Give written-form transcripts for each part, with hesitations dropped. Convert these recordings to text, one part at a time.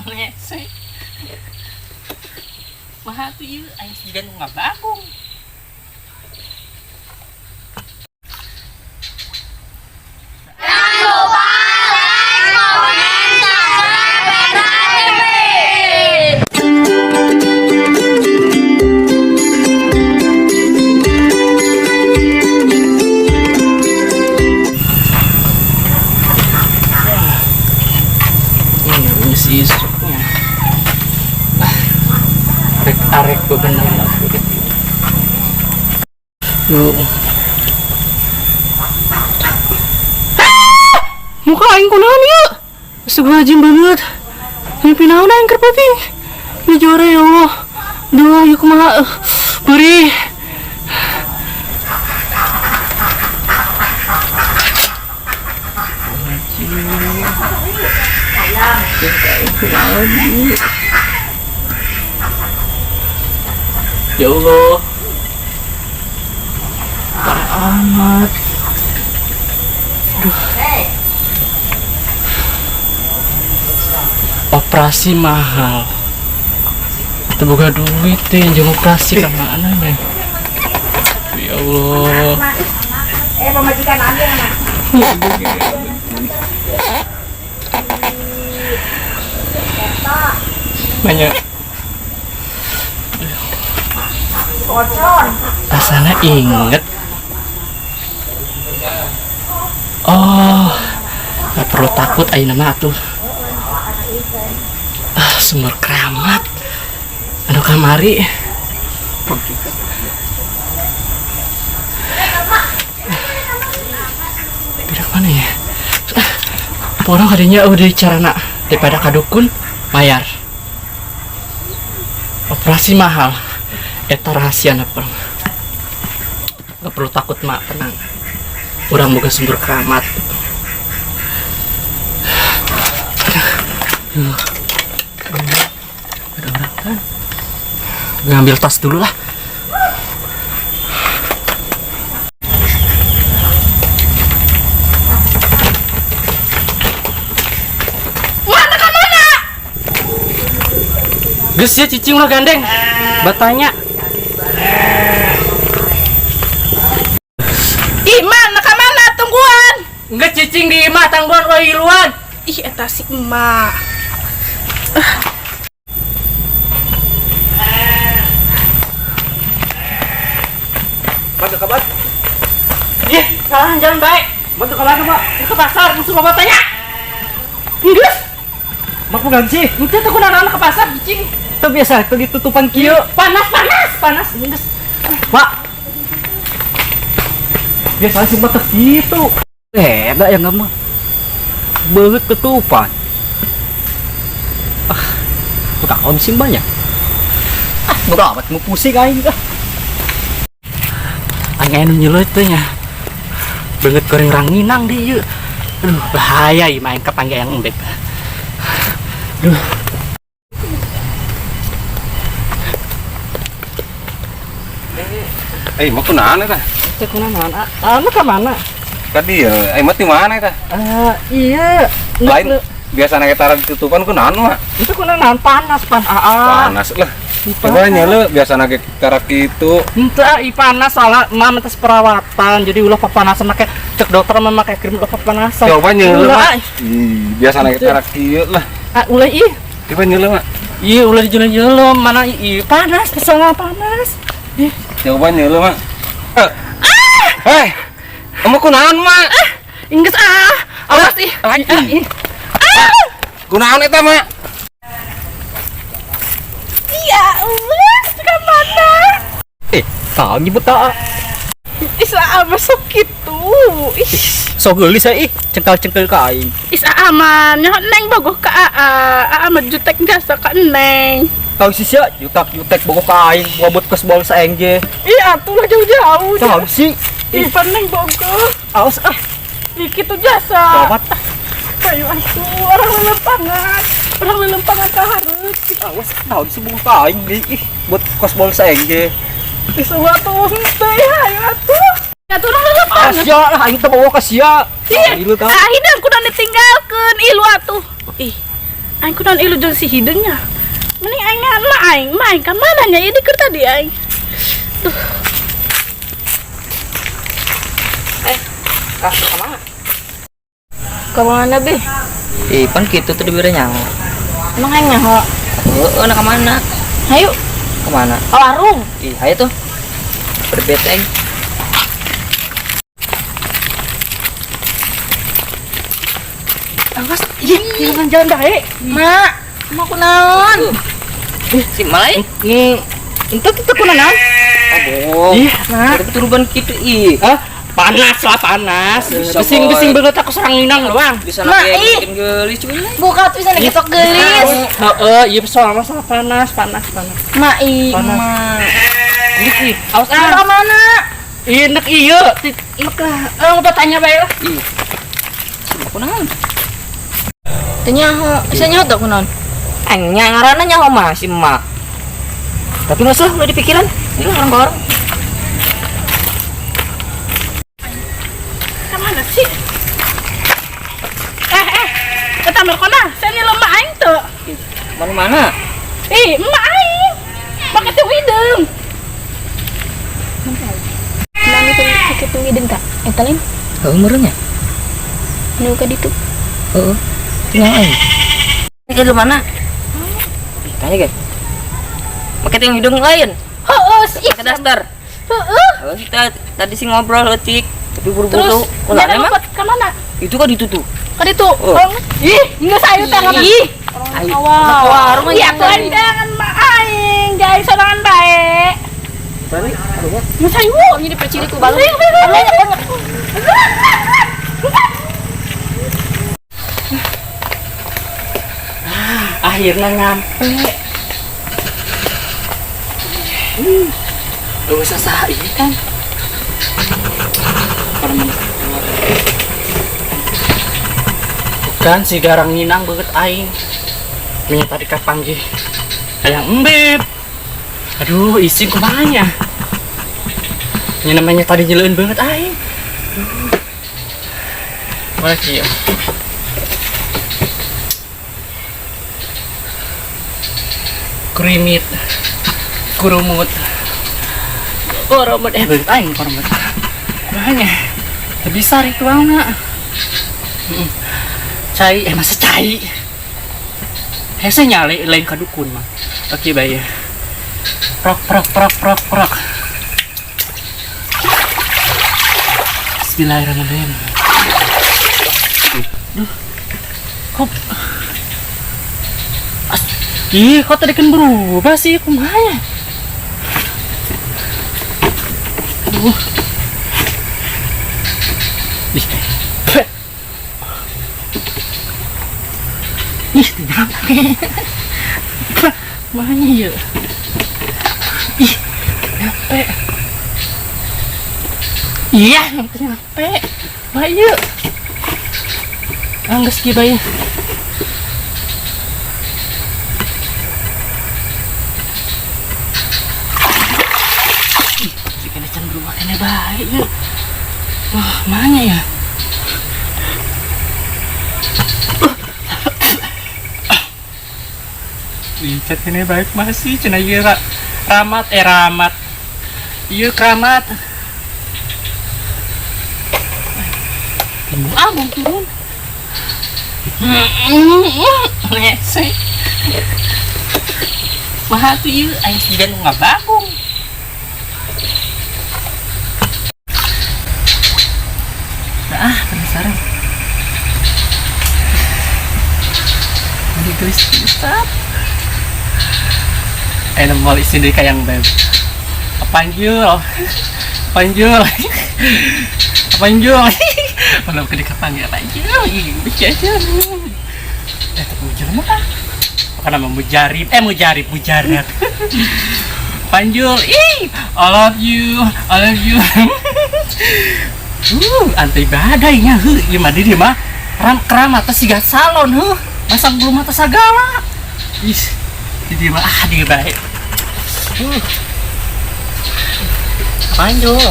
Rese. Maha tuh ieu aing siga nu ngabagong. Jangan lupa like, comment, subscribe, dan aktifin. Ini si isuknya. Ah, rek arek bebenah lah. Yuk. Muka aing kunaon ieu? Astagfirullahaladzim banget. Ini pinaon aing keur peuting. Ini juara ya Allah. Duh, ieu kumaha? Perih. Ya Allah. Parah amat. Aduh. Operasi mahal. Teu boga duit teh jeung operasi ka mana nya? Ya Allah. Eh, pamajikan ambil anak. Banyak. Pocon. Rasanya inget. Oh, nggak perlu takut ayeuna mah atuh. Ah, sumber keramat. Aduh kamari. Beda mana ya? Ah, porong kadinya udah carana daripada kadukun bayar. Operasi mahal. Eta rahasia na porong. Gak perlu takut mak, tenang. Urang boga sumber keramat. Aduh. Ada orang kan? Ngambil tas dulu lah. Mana ke mana? Geus ya cicing lah gandeng. Batanya. Ih, mana ka mana tungguan? Enggak cicing di imah tangguan ulah iluan. Ih, eta si emak. Bantu kabar. Ih, kalahan jalan baik. Bantu kabar, Pak. Ke pasar, musuh bapak tanya. Geus. Mak bukan sih. Itu tuh kunaon ke pasar cicing. Itu biasa itu ditutupan kieu. Panas, panas, panas. Geus. Pak. Biasa sih mah gitu. Beda ya enggak mah. Beut ketupan. Ah, buka sih banyak. Ah, bodo amat mau pusing aing ah. Aing aya nu nyeuleut teh nya. Beungeut goreng ranginang di ieu. Aduh, bahaya ieu mah aing kapanggih yang embek. Aduh. Eh, mau kunaon eta? Teh kunaon? Anu ka mana? Ka dieu, eh mah di mana eta? Eh, iya. Lain biasa eta ditutupan kunaon mah? Itu kunaon panas pan aa. Panas lah. Coba nyele biasa ge tara kitu. Henteu ah, ih panas soalnya mah tes perawatan. Jadi ulah papanasan make cek dokter mah make krim ulah papanasan. Coba nyele Ulah, mah. ah. Ih, biasa ge tara kieu lah. Ah, ulah ih. Coba nyele mah. Iya, ulah dijeuleuh-jeuleuh mana ih panas soalnya panas. Ih, Coba nyele mah. Eh, kamu kunaon mah? Ah, ingges ah. Awas ih. Ah, Ah, ih. Kunaon eta mah? Ya Allah, ka mana? Eh, tahu nyebut tak? Ih, aa masuk gitu. Ih, So geulis ih, cengkal-cengkal ka aing. ih aa mah nya neng bogoh ka aa. Aa mah jutek jasa ka neng. Tahu sih sia, jutak-jutek bogoh ka aing, ngobot ke sebol saeng ge. Ih, atuh lah jauh-jauh. Tahu sih. Ih, pan neng bogoh. Awas ah. Ih, kitu jasa. Gawat ah. Ayo atuh, orang lelempangan. Orang lelempangan ka hareup. Awas, tahu sih bogoh ka aing deui ih, buat kosbol saeng ge. Ih, semua tuh henteu ya, ayo atuh. Atuh orang lelempangan. Asia lah aing teh bawa ka sia. Iya, Ilu tah. ah, hidung kudu ditinggalkeun. Ih, lu atuh. Ih, aing kunaon ilu jeung si hideungnya. Mending aing ngan ma aing, ma aing ka mana nya ieu keur tadi aing. Duh. Kah, kemana? Ka mana be? Ih, pan gitu tuh diberi nyaho. Emang aing nyaho? Heeh, nah kemana? Hayu. Kemana? Ke warung. Ih, hayu tuh. Berbeteng. Awas, ih, jangan jalan bae. Mak, mau kunaon? Si Malai? Itu tuh kunaon? Oh, bohong. Ih, Mak. Ada turban gitu, ih. Hah? Panas lah panas. Bisa, Besing-besing boy. banget aku serang inang loh, Bang. Bisa Mak, lagi ih. bikin gelis cuy. Buka tuh bisa sok gelis. Heeh, iya soal masalah panas, panas, panas. Mak, ih, Panas. mak. Ih, awas Mau ah. ka mana? Ih, nek iya, nek lah. Eh, udah tanya bae lah. Ih. Si Mak kunaon? Teu nyaho, bisa nyaho teu kunaon? Aing nya ngaranna nyaho mah si Mak. Tapi nggak usah, udah di pikiran. Ini orang orang. Ka mana sih? Eh, eta merkona, saya nyelem mak aing teu. Mana mana? Ih, emak aing. Make teu hideung. Nami teu make teu hideung tak? Eta lain? Heeh, meureun nya. Nu ka ditu. Heeh. Tinggal aing. Ini ke mana? Ih, tanya guys. Make teu hidung lain. Heeh, ih. Ke daster. Heeh. Oh, kita tadi sih ngobrol leutik, tapi buru-buru. Terus, Ulah nyana emang? lompat ka mana? Itu kan itu tuh. Ka ditu. Oh. Oh. Ih, geus ayo tangan. Ih, Ayo. warung Iya, tuh aing tangan mak aing, jai sorangan bae. Tadi, aduh. Geus ayo. ini diperciri ku balung. Ayo, ayo, ayo. Akhirnya nyampe. Gak usah sah ini kan. Bukan si garang nginang banget aing. Minyak tadi kapanggih. Ayang embeb. Aduh, isin kumanya. Ini namanya tadi nyeleun banget aing. Aduh. Mana sih ya? Kurimit, kurumut, koromot, banget aing koromot. Banyak, bisa ritualna. Cai, masa cai? Hese nyale lain ka dukun mah. Oke, bae. Prok prok prok prok prok. Bismillahirrahmanirrahim. Duh. Kok ih, kok tadi kan berubah sih kumaha ya? Aduh. Ih. Peh. Ih, nyampe. Mana ya? Ih, nyampe. Iya, nyampe nyampe. Bayu. Angges ki bayu. Ih, si kena can berubah kena baik ya. Wah, mana ya? Dicat ini baik masih cenah ieu ramat ramat. Ieu keramat. Ibu abang turun. Ngese. Mah tuh ieu aya siga nu ngabagong. Nah, penasaran. Ini gelis pisan. Nemu isin deui ka yang beb. Apaan jul? Apaan jul? Apaan jul? Belum ke dikapanggil apaan jul? Ih, lucu aja. Tapi mujur mah. Bukan nama mujarib. Mujarib, mujarab. Apaan jul? Ih, I love you. I love you. Anti badainya heuh, ieu mah di dieu mah ram keramat teh siga salon heuh. Masang belum mata sagala. Ih, di dieu mah ah di bae. Apaan jul?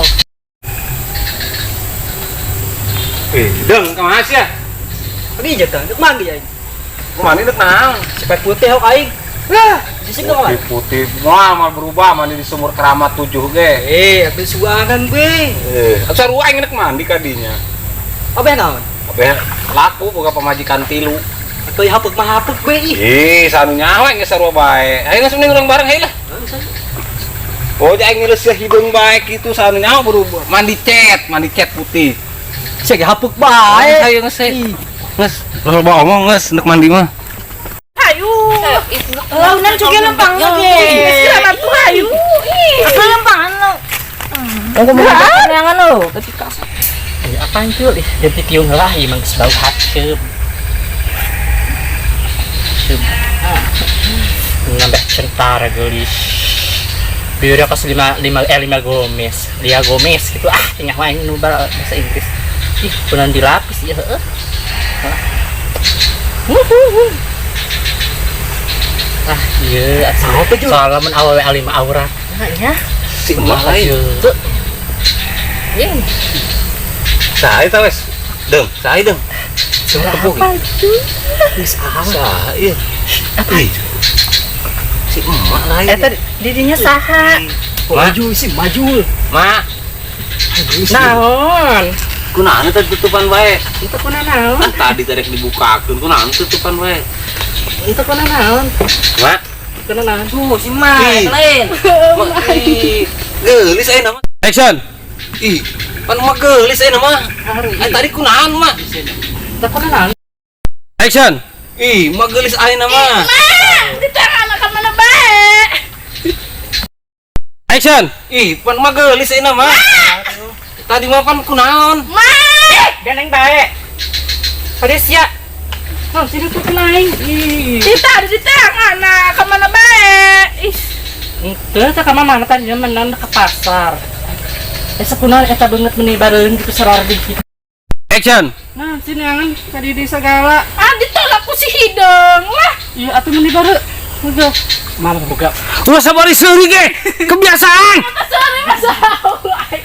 Deng, kemana sih ya? Tadi aja kan, mandi aing. Mandi dek naon? Supaya putih hok aing. Lah, Sisik dong. Putih putih moal mal berubah mandi di sumur keramat 7 ge. Eh, atuh suangan be. Eh, sarua aing nek mandi kadinya. Apa naon? Apa laku boga pamajikan 3. Atuh hapuk mah hapuk be ih. Ih, sanu nyawa aing geus sarua bae. Ayo geus mending urang bareng heula. Oh, aing ngeles hideung bae kitu sanu nyawa berubah. Mandi cat putih. Saya hapuk bae. Ayo geus. Geus, loba omong geus nek mandi mah. Hayu. Launan juga lempang lagi. Sekarang tuh hayu. Ih. Aku lempangan lo. Aku mau jangan lo. Apaan tuh? Ganti tiung lah, emang bau hakem. Nambah centara gelis. Biar aku 5 Gomez, Lia Gomez gitu ah, tinggal main nu bahasa Inggris. Ih, kunan dilapis ya heeh. Ah, iya, soalnya mun awewe alima aurat. Nah, nya. Si emak lain. Iya. Saha eta wes? Deung, saha deung? Tepung. Geus awe. Saha ieu? Ih. Si emak lain. Eta didinya saha? Maju sih, maju. Ma, Naon? kunaon teh tutupan bae? Itu kuna naon? Kan tadi tadi dibukakeun kunaon tutupan bae? Itu kuna naon? Ma, Kuna naon? Tuh, si Ma, lain. Ma, ih, geulis ayeuna mah. Action. Ih, pan mah geulis ayeuna mah. Ai tadi kunaon mah? Itu kuna naon? Action. Ih, mah geulis ayeuna mah. Diterang ka mana bae. Action. Ih, pan mah geulis ayeuna mah. Tadi mah pan kunaon? Ma. Ganeng bae. Padesia. Oh, sini tuh kenaing. Ih. Dita diterang anak ka mana bae. Ih. Itu teh ka mana tadi menang ke pasar. Sakunaon eta beungeut meuni bareun gitu seror dikit. Action. Nah, sini angan tadi di segala. Ah, ditolak ku si hideung lah. Iya, atuh meuni bare. Udah. Malah buka. Ulah sabar seuri ge. Kebiasaan. Sorry masalah.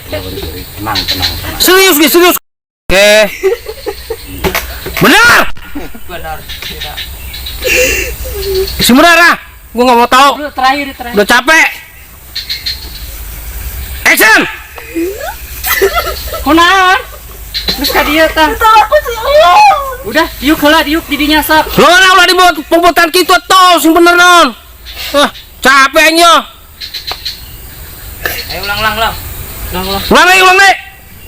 Tenang, tenang, tenang. Serius ge, serius. Oke. Benar. Benar, tidak. Si benar ah. Gua nggak mau tahu. Dulu terakhir. Udah capek. Action. Kunaon? Geus ka dieu tah. Ditolak ku si Uus. Udah, diuk heula diuk di dinya sok. Lo lah ulah dibuat pembuatan kitu atuh sing bener non. Ah, capek nya. Ayo ulang, ulang, ulang. Ulang, ulang. Ulang deui, ulang deui.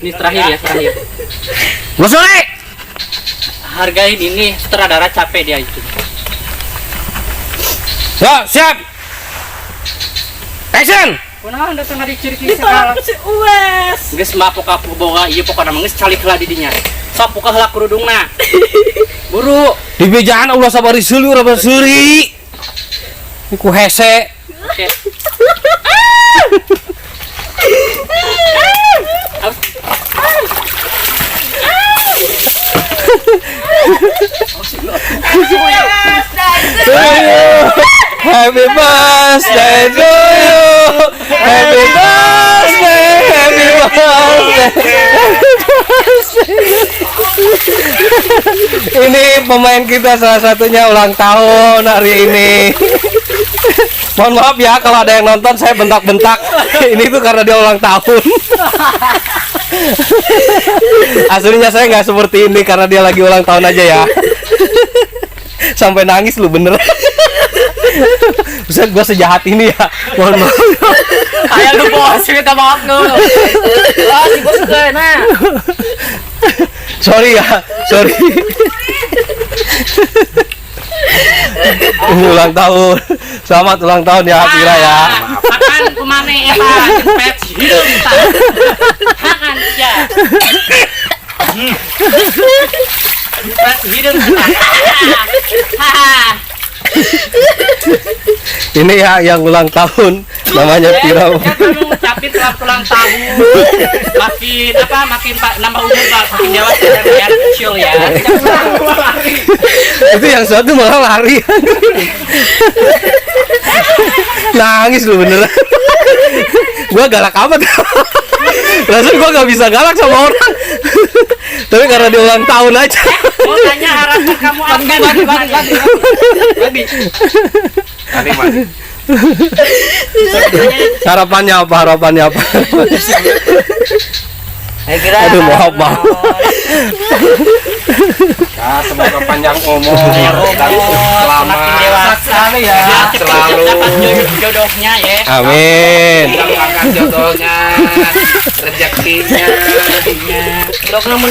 Ini terakhir ya, terakhir. Ulah sore. Hargain ini sutradara capek dia itu. Ya, siap. Action. Kunaon datang dari ciri segala. Ditolak ku si Uwes. Geus mah poka boga ieu pokona mah geus calik heula di dinya. Sok buka heula kerudungna. Buru. Di bejaan ulah sabari seuli ulah seuri. Iku hese. Oke. Happy birthday to you. Happy birthday, happy birthday, happy birthday. Ini pemain kita salah satunya ulang tahun hari ini. Mohon maaf ya kalau ada yang nonton saya bentak-bentak. Ini tuh karena dia ulang tahun. Aslinya saya nggak seperti ini karena dia lagi ulang tahun aja ya. Sampai nangis lu bener. Buset, gue sejahat ini ya. Mohon maaf. Ayo lu bos, minta maaf lu. Lah, si bos ke nah. Sorry ya, sorry. Ini ulang tahun. Selamat ulang tahun ya Pira ya. Makan kumane eta jempet hideung tah. Makan ya. Jempet hideung tah. Haha. Ini ya yang ulang tahun namanya Pira. Ya, kamu ngucapin selamat ulang tahun. Makin apa? Makin pak nambah umur pak, makin dewasa ya, kecil ya. Itu yang satu malah lari. Nangis lu beneran. Gua galak amat. Langsung gua nggak bisa galak sama orang. Tapi karena dia ulang tahun aja. Mau tanya harapan Kamu apa? Mandi. Mandi, mandi. Harapannya apa? Harapannya apa? Saya kira. Aduh, maaf, maaf. Ya, semoga panjang umur, dan selamat Sekali ya. sehat selalu. Dapat jodohnya ya. Amin. Gampangkan jodohnya, rezekinya. Jodohnya mun.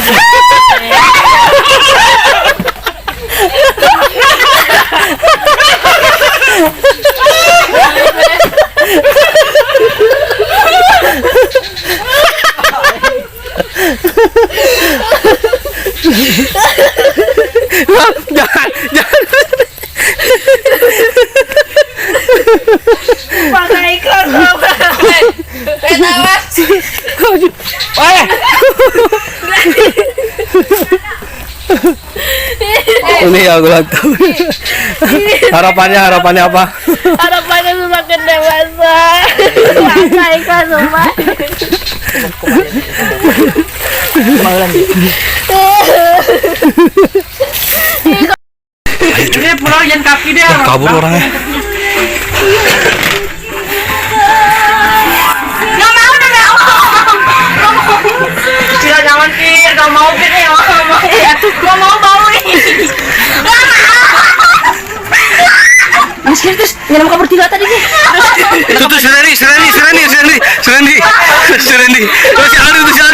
Jangan, jangan. Pakai iklan. Eh. Ini ya ulang tahun. Harapannya, harapannya apa? Harapannya semakin dewasa. Pakai iklan semua. Ini pulang jangan kaki dia. Kabur orangnya. Gak mau deh, gak mau. Tidak nyaman Pir, gak mau Pir, ya gak mau. Gak mau bau nih. Gak mau. Mas Kir terus nyelam kabur tiga tadi nih. Itu tuh si Randy, si Randy, si Randy, si Randy, si Randy, si Randy. Oh, si Aldi, tuh si Aldi.